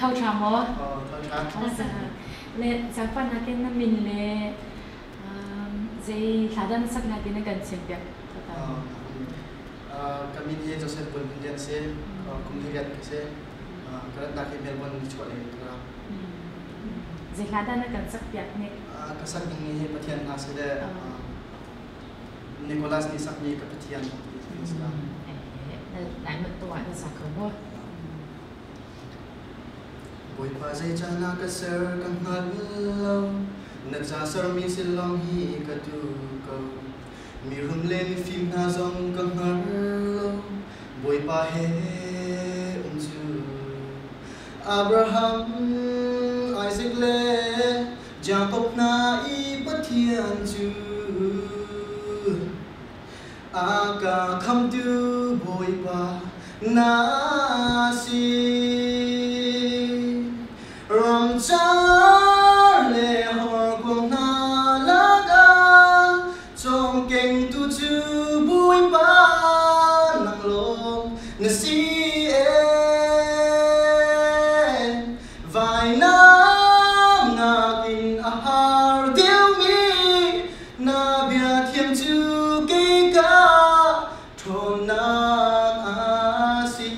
tho ṭha maw? Tho ṭha. Le zaangfah nakin na min le zei hla dah na sak na ti na kan chimpiak. Ka min hi Joseph Bun Lian si, kum hriat ka si. Ka ratnak hi Melbourne nichuah lei ka ra. Zei hla dah na kan sak piak nik? Ka sak ding hi Pathian hna si le Nicholas nih sakmi ka Pathian ti si la. Nai mat tuah na sa kho maw? Bawipa zeicah na ka ser ka hngal lo, na ca sermi silawng hi ka duh ko. Mirum le mifim hna zong ka hngal lo, Bawipa he um cu. Abraham, Isaac le Jakob hna i Pathian cu a ka khamtu Bawipa na si. Ramcar le horkuang hna lakah cawmkengtu cu Bawipa nang lawng na si ee. Vainam nakin a har deuhmi na bia thiam cu kei ka ṭhawnnak a si.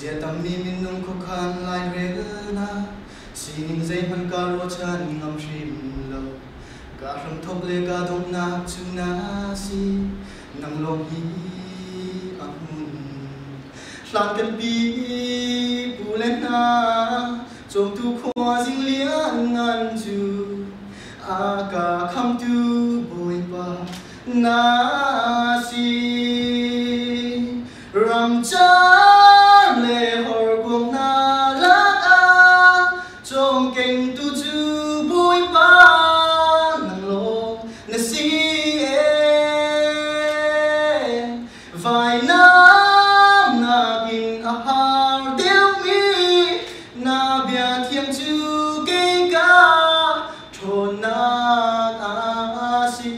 Zia tammi minung khuakhan lairelnak sining zeihmanh ka ruahchan ngam hrim lo. Ka hramthawk le ka donghnak cu na si, nang lawng hi a hmun. Hlan kan pi pu le hna cawmtu khua zing lian ngan cu a ka khamtu Bawipa na si. Ramcar le horkuang hna lakah cawmkengtu cu Bawipa nang lawng na si ee. Vainam nakin a har deuhmi na bia thiam cu kei ka ṭhawnnak a si.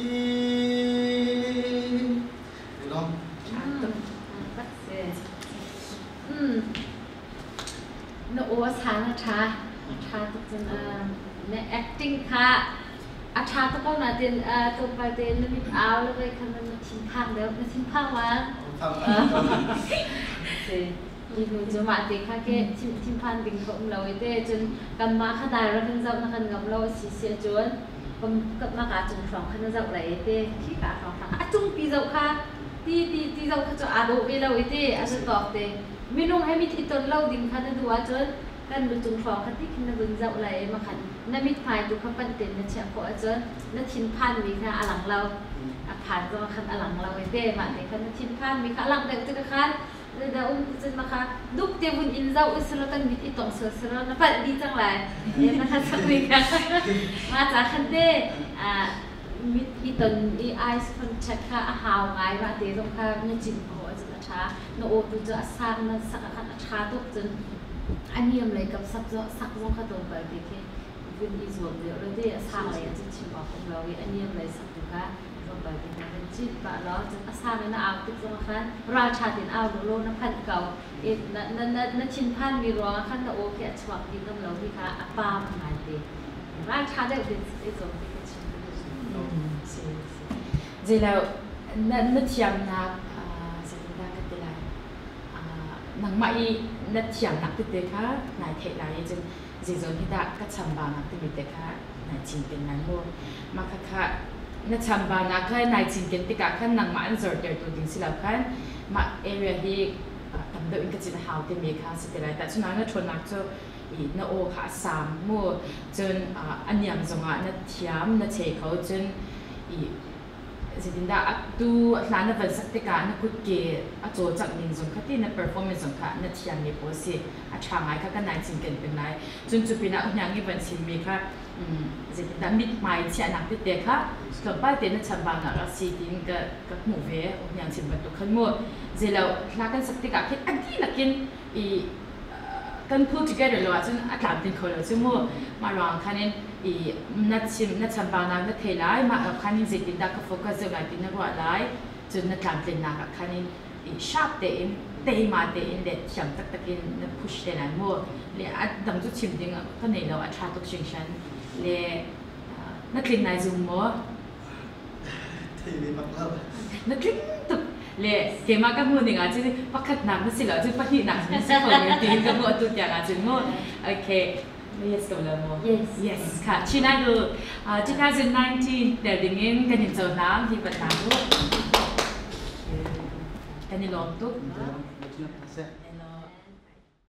Na aw a sang a ṭha. A ṭha tuk cun na acting kha a ṭha tuk ko nain tlawmpal te na mit au le voi kha na thinphang deuh. Na thinphang ma? Hi hnu cu mah te kha ke thinphan ding ka um lo i te cun kanmah kha dai ra kan zoh na kan ngam lo a si si ahcun mah ka cung hrawng kha na zoh lai i te khi ka hrawng hrawng a cungpi zoh kha ti ti ti zoh kha cu aa dawh ve lo i ti a si tawk te minung he mit i ton lo ding kha na duh ahcun kan lu cung hrawng kha ti khin na vun zoh lai i makhan na mithmai tu kha panh tein na chiah khawh ahcun na thinphan mi kha a lang lo a phan zong khan a lang lo i te mah te khan na thinphan mi kha a lang deuh tik khan da um ti cun maka duk te vun in zoh usilo kan mit i tong sel selo na palh di cang lai na khan sak mi kha ma cha khan te mit i ton i eyes contact kha a hau ngai mah te zong kha na cin khawh ahcun a ṭha. Na aw tu cu a sang na sak ah khan a ṭha tuk cun a niam lei kam sak zong sak zong kha tlawmpal te khi vun i zuam deuh lo ti a sang lei ah cun chim awk um lo i a niam lei sak tu kha tlawmpal te khan vun cit pah law cun a sang in na au tik zong ah khan ralṭha tein au law law na phanh ko i na na na na thinphan mi ruangah khan na aw khi a chuak dih ngam lo mi kha a paam ngai te. Ralṭha deuh tein i zuam ti ka chim ka duh. Si si. Zeilo na na thiamnak zeitindah ka ti lai nangmah i na thiamnak tete kha nai theih lai i cun zeizawn hi dah ka chambaunak timi te kha nai cinken lai mu. Mah khakha na chambaunak kha nai cinken tikah khan nangmah an zortertu ding si lo khan mah area hi tam deuh in ka cin a hau timi kha si te lai. Tahchunhnak na ṭhawnnak cu i na aw kha a sang mu cun a niam zongah na thiam na chei kho cun i zeitindah atu hla na van sak tikah na kutke a cawlcangh ning zong kha ti na performance zong kha na thiam mi pawl si a ṭha ngai kha kan nai cinken peng lai cun cu pinah uhniang i van chimmi kha zeitindah mithmai chiahnak tete kha tlawmpal te na chambaunak a si tiin ka ka hmuh ve uhniang chim bantuk khan mu zeilo hla kan sak tikah khin a dihlak in i kan pull together lo ahcun a tlamtling kho lo cu mu mah ruang khan in i na chim na chambaunak na thei lai mah khan in zeitindah ka focus deuh lai ti na ruah lai cun na tlamtlinnak ah khan in I sharp tein teima tein le thiam taktak in na push te lai mu. Le a dang cu chim ding ka nei lo, a ṭha tuk hringhran. Le na tlin nai zum maw? Thei ve bak lo. Na tling tuk. Le keimah ka hmuh ning ah cun pakhatnak na si lo cun pahnihnak na si kho men tiin ka hmuh atu tiang ah cun mu. Okay. Yes ko lo mu. Yes. Yes. Kha Chin Idol 2019 tel ding in kan in cohlang hi patnak u. Kan i lawm tuk. Seh.